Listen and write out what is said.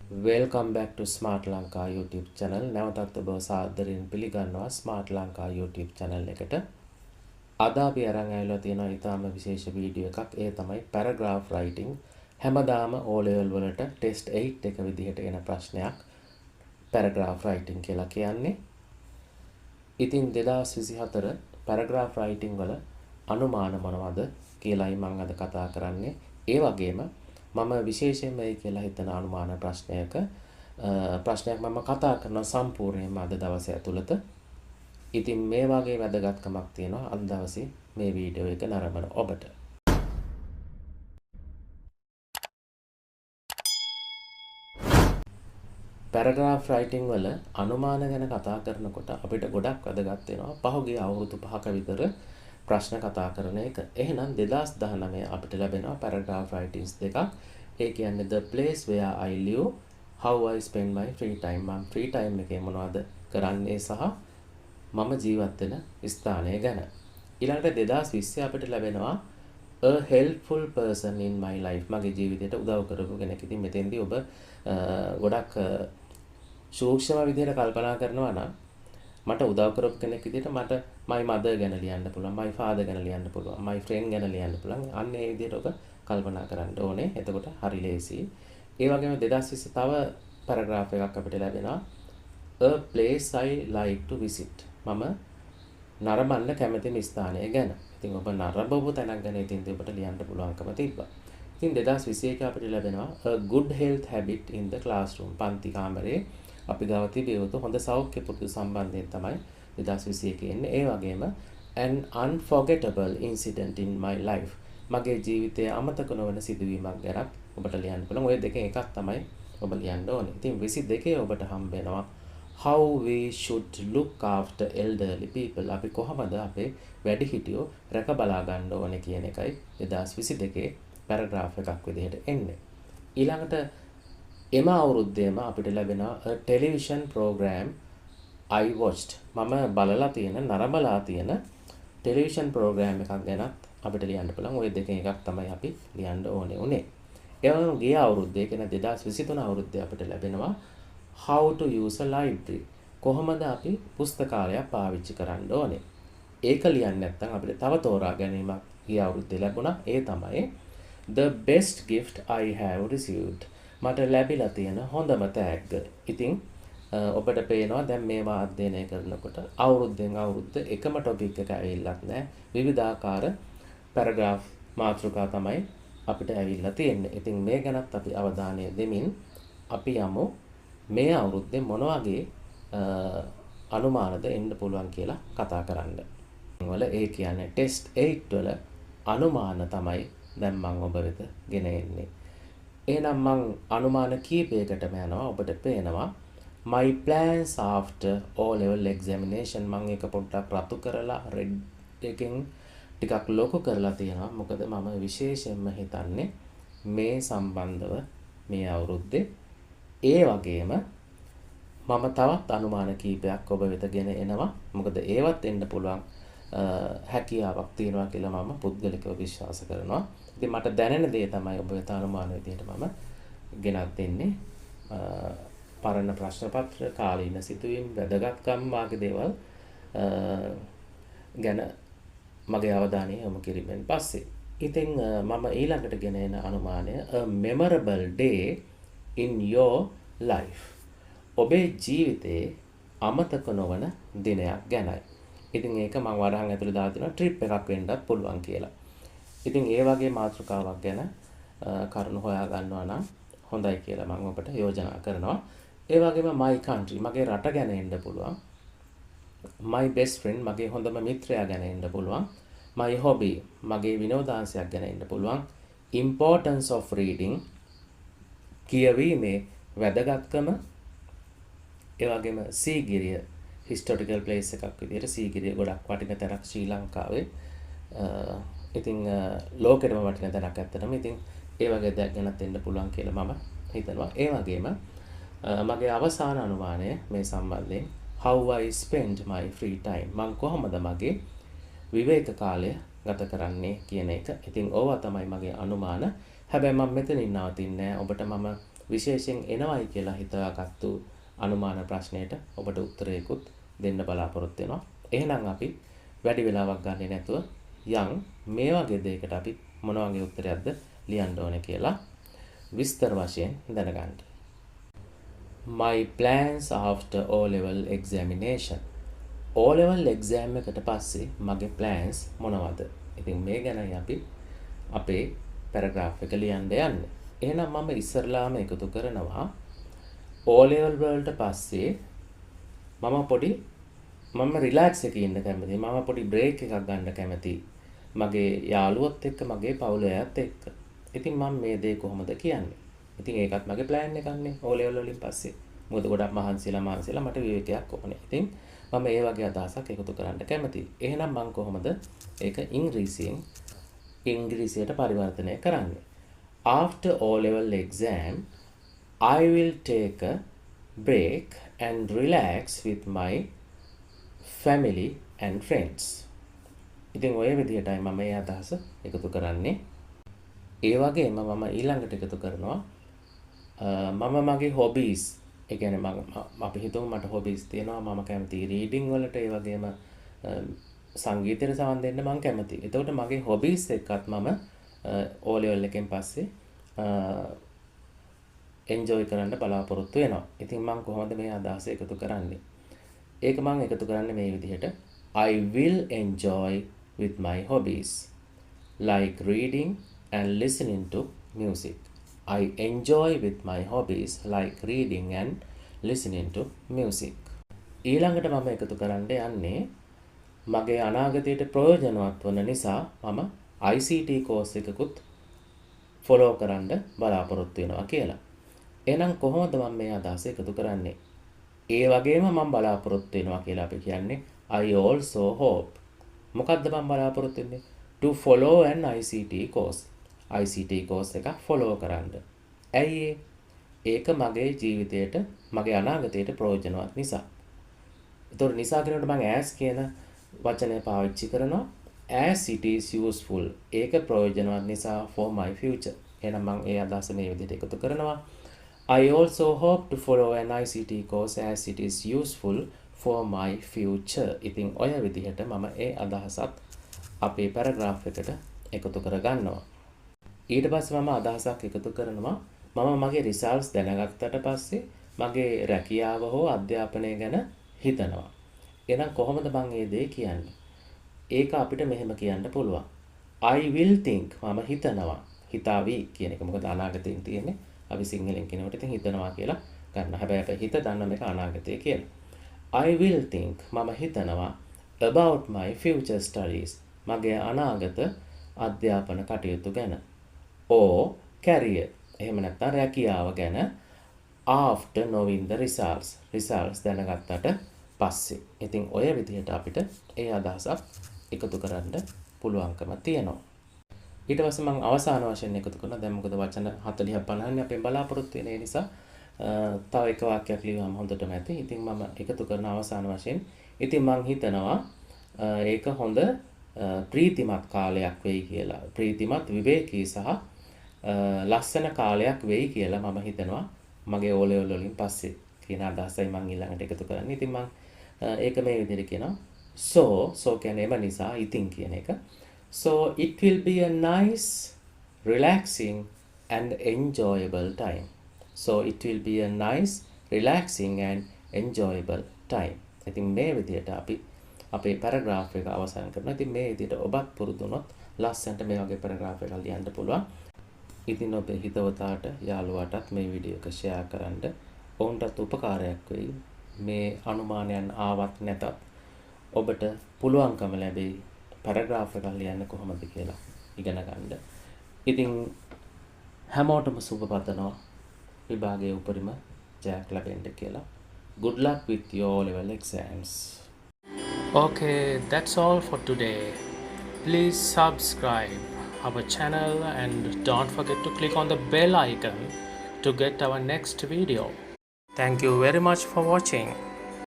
Welcome back to Smart Lanka YouTube channel. නැවතත් ඔබව සාදරයෙන් පිළිගන්නවා Smart Lanka YouTube channel එකට. අද අපි අරන් ඇවිල්ලා තියෙනවා ඊටාම විශේෂ වීඩියෝ එකක්. ඒ තමයි paragraph writing. හැමදාම O level වලට test 8 එක විදිහට එන ප්‍රශ්නයක් paragraph writing කියලා කියන්නේ. ඉතින් 2024 paragraph writing වල අනුමාන මොනවද කියලායි මම අද කතා කරන්නේ. ඒ වගේම මම විශේෂයෙන්ම ඒ කියලා හිතන අනුමාන ප්‍රශ්නයක් මම කතා කරනවා සම්පූර්ණයෙන්ම අද දවසේ ඇතුළත. ඉතින් මේ වගේ වැදගත්කමක් තියෙනවා අද දවසේ මේ වීඩියෝ එක නරඹන ඔබට. පැරග්‍රාෆ් රයිටිං වල අනුමාන ගැන කතා කරනකොට අපිට ගොඩක් වැදගත් වෙනවා පහුගිය අවුරුදු 5ක විතර ප්‍රශ්න කතා කරන එක. එහෙනම් 2019 අපිට ලැබෙනවා පැරග්‍රාෆ් රයිටින්ස් දෙකක්. ඒ කියන්නේ the place where I live, how I spend my free time. මම free time එකේ මොනවද කරන්නේ සහ මම ජීවත් වෙන ස්ථානය ගැන. ඊළඟට 2020 අපිට ලැබෙනවා a helpful person in my life. මගේ ජීවිතයට උදව් කරපු කෙනෙක්. ඉතින් මෙතෙන්දී ඔබ ගොඩක් සූක්ෂම විදිහට කල්පනා කරනවා නම් මට උදව් කරපු කෙනෙක් විදිහට මට my mother ගැන ලියන්න පුළුවන්, my father ගැන ලියන්න පුළුවන්, my friend ගැන ලියන්න පුළුවන්. අන්න ඒ විදිහට ඔබ කල්පනා කරන්න ඕනේ. එතකොට හරි ලේසි. ඒ වගේම 2020 තව පැරග්‍රාෆ් එකක් අපිට ලැබෙනවා a place I like to visit. මම නරඹන්න කැමතිම ස්ථානය ගැන. ඉතින් ඔබ නරඹපු තැනක් ගැන ඉතින් ඔබට ලියන්න පුළුවන්කම තිබ්බා. ඉතින් 2021 අපිට ලැබෙනවා a good health habit in the classroom. පන්ති කාමරේ අපි ගාව තිබිය යුතු හොඳ සෞඛ්‍ය පුරුදු සම්බන්ධයෙන් තමයි 2021 එන්නේ. ඒ වගේම an unforgettable incident in my life. මගේ ජීවිතයේ අමතක නොවන සිදුවීමක් ගැනත් ඔබට ලියන්න පුළුවන්. ඔය දෙකෙන් එකක් තමයි ඔබ ලියන්න ඕනේ. ඉතින් 22 ඔබට හම්බ වෙනවා how we should look after elderly people. අපි කොහොමද අපේ වැඩිහිටියෝ රැක බලා ගන්න ඕනේ කියන එකයි 2022 පැරග්‍රාෆ් එකක් විදිහට එන්නේ. ඊළඟට එම අවුරුද්දේම අපිට ලැබෙනවා a television program I watched. මම බලලා තියෙන නරඹලා තියෙන ටෙලිවිෂන් ප්‍රෝග්‍රෑම් එකක් ගැනත් අපිට ලියන්න පුළුවන්. ඔය දෙකෙන් එකක් තමයි අපි ලියන්න ඕනේ උනේ. ඒ වගේම ගිය අවුරුද්දේ කියන්නේ 2023 අවුරුද්දේ අපිට ලැබෙනවා how to use a library. කොහොමද අපි පුස්තකාලයක් පාවිච්චි කරන්න ඕනේ. ඒක ලියන්න නැත්නම් අපිට තව තෝරා ගැනීමක් ගිය අවුරුද්දේ ලැබුණා. ඒ තමයි the best gift I have received. මට ලැබිලා තියෙන හොඳම තෑග්ග. ඉතින් ඔබට පේනවා දැන් මේවා අධ්‍යයනය කරනකොට අවුරුද්දෙන් අවුරුද්ද එකම ටොපික් එක ඇවිල්ලත් නෑ. විවිධාකාර පැරග්‍රාෆ් මාතෘකා තමයි අපිට ඇවිල්ලා තියෙන්නේ. ඉතින් මේ ගැනත් අපි අවධානය දෙමින් අපි යමු මේ අවුරුද්දේ මොන වගේ අනුමානද එන්න පුළුවන් කියලා කතා කරන්න. වල ඒ කියන්නේ ටෙස්ට් 8 වල අනුමාන තමයි දැන් මම ඔබ වෙත ගෙන එන්නේ. එහෙනම් මං අනුමාන කීපයකටම යනවා. ඔබට පේනවා my plans after O level examination. මං ඒක පොඩ්ඩක් රතු කරලා රෙඩ් එකෙන් ටිකක් ලොකු කරලා තියෙනවා. මොකද මම විශේෂයෙන්ම හිතන්නේ මේ සම්බන්ධව මේ අවුරුද්දේ. ඒ වගේම මම තවත් අනුමාන කීපයක් ඔබ වෙත ගෙන එනවා. මොකද ඒවත් එන්න පුළුවන් හැකියාවක් තියෙනවා කියලා මම පුද්ගලිකව විශ්වාස කරනවා. ඉතින් මට දැනෙන දේ තමයි ඔබ වෙත අනුමාන විදිහට මම ගෙනත් දෙන්නේ. පරණ ප්‍රශ්න පත්‍ර, කාලීන සිදුවීම්, වැදගත්කම් වාගේ දේවල් ගැන මගේ අවධානය යොමු කිරීමෙන් පස්සේ. ඉතින් මම ඊළඟට ගෙන එන අනුමානය a memorable day in your life. ඔබේ ජීවිතයේ අමතක නොවන දිනයක් ගැනයි. ඉතින් ඒක මං වරහන් ඇතුලේ දාලා තිනවා ට්‍රිප් එකක් වෙන්නත් පුළුවන් කියලා. ඉතින් ඒ වගේ මාතෘකාවක් ගැන කරුණු හොයා ගන්නවා නම් හොඳයි කියලා මං ඔබට යෝජනා කරනවා. ඒ වගේම my country මගේ රට ගැන එන්න පුළුවන්. my best friend මගේ හොඳම මිත්‍රයා ගැන එන්න පුළුවන්. my hobby මගේ විනෝදාංශයක් ගැන එන්න පුළුවන්. importance of reading කියවීමේ වැදගත්කම. ඒ වගේම සීගිරිය historical place එකක් විදිහට සීගිරිය ගොඩක් වටින තැනක් ශ්‍රී ලංකාවේ. ඉතින් ලෝකෙටම වටින තැනක් ඇත්තටම. ඉතින් ඒ වගේ දෙයක් ගැනත් එන්න පුළුවන් කියලා මම හිතනවා. ඒ වගේම මගේ අවසාන අනුමානය මේ සම්බන්ධයෙන් how I spend my free time. මං කොහොමද මගේ විවේක කාලය ගත කරන්නේ කියන එක. ඉතින් ඕවා තමයි මගේ අනුමාන. හැබැයි මම මෙතනින් නවතින්නේ නෑ. ඔබට මම විශේෂයෙන් එනවයි කියලා හිතාගත්තු අනුමාන ප්‍රශ්නයට ඔබට උත්තරයකුත් දෙන්න බලාපොරොත්තු වෙනවා. එහෙනම් අපි වැඩි වෙලාවක් ගන්නේ නැතුව යන් මේ වගේ දෙයකට අපි මොන වගේ උත්තරයක්ද ලියන්න ඕනේ කියලා විස්තර වශයෙන් දැනගන්න. My plans after O level examination. O level exam එකට පස්සේ මගේ plans මොනවද? ඉතින් මේ ගැනයි අපි අපේ පැරග්‍රාෆ් එක ලියන්න යන්නේ. එහෙනම් මම ඉස්සරලාම එකතු කරනවා O level වලට පස්සේ මම රිලැක්ස් එකේ ඉන්න කැමතියි. මම පොඩි බ්‍රේක් එකක් ගන්න කැමතියි. මගේ යාළුවොත් එක්ක, මගේ පවුලේ අයත් එක්ක. ඉතින් මම මේ දේ කොහොමද කියන්නේ? ඉතින් ඒකත් මගේ ප්ලෑන් එකක්නේ O level වලින් පස්සේ. මොකද ගොඩක් මහන්සිලා මහන්සිලා මට විවේකයක් ඕනේ. ඉතින් මම ඒ වගේ අදහසක් එකතු කරන්න කැමතියි. එහෙනම් මං කොහොමද ඒක ඉංග්‍රීසියෙන් ඉංග්‍රීසියට පරිවර්තනය කරන්නේ? After O level exam, I will take a break and relax with my family and friends. ඉතින් ඔය විදිහටයි මම මේ අදහස එකතු කරන්නේ. ඒ වගේම මම ඊළඟට එකතු කරනවා මම මගේ හොබීස්, ඒ කියන්නේ මම අපි හිතමු මට හොබීස් තියෙනවා, මම කැමති රීඩින් වලට, ඒ වගේම සංගීතයට සවන් දෙන්න මං කැමතියි. එතකොට මගේ හොබීස් එක්කත් මම ඕ ලෙවල් එකෙන් පස්සේ එන්ජොයි කරන්න බලාපොරොත්තු වෙනවා. ඉතින් මං කොහොමද මේ අදහස එකතු කරන්නේ? ඒක මං එකතු කරන්නේ මේ විදිහට: I will enjoy with my hobbies like reading and listening to music. I enjoy with my hobbies like reading and listening to music. ඊළඟට මම එකතු කරන්න යන්නේ මගේ අනාගතයට ප්‍රයෝජනවත් වන නිසා මම ICT course එකකුත් ෆොලෝ කරන්න බලාපොරොත්තු වෙනවා කියලා. එහෙනම් කොහොමද මම මේ අදහස එකතු කරන්නේ? ඒ වගේම මම බලාපොරොත්තු වෙනවා කියලා අපි කියන්නේ I also hope. මොකද්ද මම බලාපොරොත්තු වෙන්නේ? To follow an ICT course. ICT course එකක් ෆොලෝ කරන්න. ඇයි ඒ? ඒක මගේ ජීවිතයට, මගේ අනාගතයට ප්‍රයෝජනවත් නිසා. එතකොට නිසා කියනකොට මම as කියන වචනය පාවිච්චි කරනවා. As it is useful. ඒක ප්‍රයෝජනවත් නිසා for my future. එහෙනම් මම ඒ අදහස මේ විදිහට එකතු කරනවා. I also hope to follow an ICT course as it is useful for my future. ඉතින් ඔය විදිහට මම ඒ අදහසත් අපේ පැරග්‍රාෆ් එකට එකතු කරගන්නවා. ඊට පස්සේ මම අදහසක් එකතු කරනවා මම මගේ රිසල්ට්ස් දැනගත්තට පස්සේ මගේ රැකියාව හෝ අධ්‍යාපනය ගැන හිතනවා. එහෙනම් කොහොමද මං ඒ දේ කියන්නේ? ඒක අපිට මෙහෙම කියන්න පුළුවන්. I will think, මම හිතනවා. හිතාවි කියන එක. මොකද අනාගතයෙන් තියෙන්නේ. අපි සිංහලෙන් කියනකොට ඉතින් හිතනවා කියලා ගන්න. හැබැයි අපේ හිත දන්න මේක අනාගතය කියලා. I will think, මම හිතනවා, about my future studies, මගේ අනාගත අධ්‍යාපන කටයුතු ගැන, or career, එහෙම නැත්නම් රැකියාව ගැන, after knowing the results, results දැනගත්තට පස්සේ. ඉතින් ඔය විදිහට අපිට ඒ අදහසක් එකතු කරන්න පුළුවන්කම තියෙනවා. ඊට පස්සේ මම අවසාන වශයෙන් එකතු කරනවා. දැන් මොකද වචන 40ක් 50ක් අපෙන් බලාපොරොත්තු වෙන නිසා තව එක වාක්‍යයක් ලියුවම හොඳටම ඇති. ඉතින් මම එකතු කරන අවසාන වශයෙන්, ඉතින් මං හිතනවා ඒක හොඳ ප්‍රීතිමත් කාලයක් වෙයි කියලා. ප්‍රීතිමත්, විවේකී සහ ලස්සන කාලයක් වෙයි කියලා මම හිතනවා මගේ ඕ ලෙවල් වලින් පස්සේ කියන අදහසයි මං ඊළඟට එකතු කරන්නේ. ඉතින් මං ඒක මේ විදිහට කියනවා. So, so කියන්නේ එම නිසා, ඉතින් කියන එක. So it will be a nice, relaxing and enjoyable time. So it will be a nice, relaxing and enjoyable time. ඉතින් මේ විදිහට අපි අපේ පැරග්‍රාෆ් එක අවසන් කරනවා. ඉතින් මේ විදිහට ඔබත් පුරුදු වුණොත් ලස්සනට මේ වගේ පැරග්‍රාෆ් එකක් ලියන්න පුළුවන්. ඉතින් ඔබේ හිතවතාට, යාළුවාටත් මේ වීඩියෝ එක ෂෙයා කරන්න. ඔවුන්ටත් උපකාරයක් වෙයි. මේ අනුමානයන් ආවත් නැතත් ඔබට පුළුවන්කම ලැබෙයි පැරග්‍රාෆ් එකක් ලියන්න කොහොමද කියලා ඉගෙන ගන්න. ඉතින් හැමෝටම සුබ පතනවා විභාගයේ උපරිම ජයක් ලැබෙන්න කියලා. Good luck with your O level exams. Okay, that's all for today. Please subscribe our channel and don't forget to click on the bell icon to get our next video. Thank you very much for watching.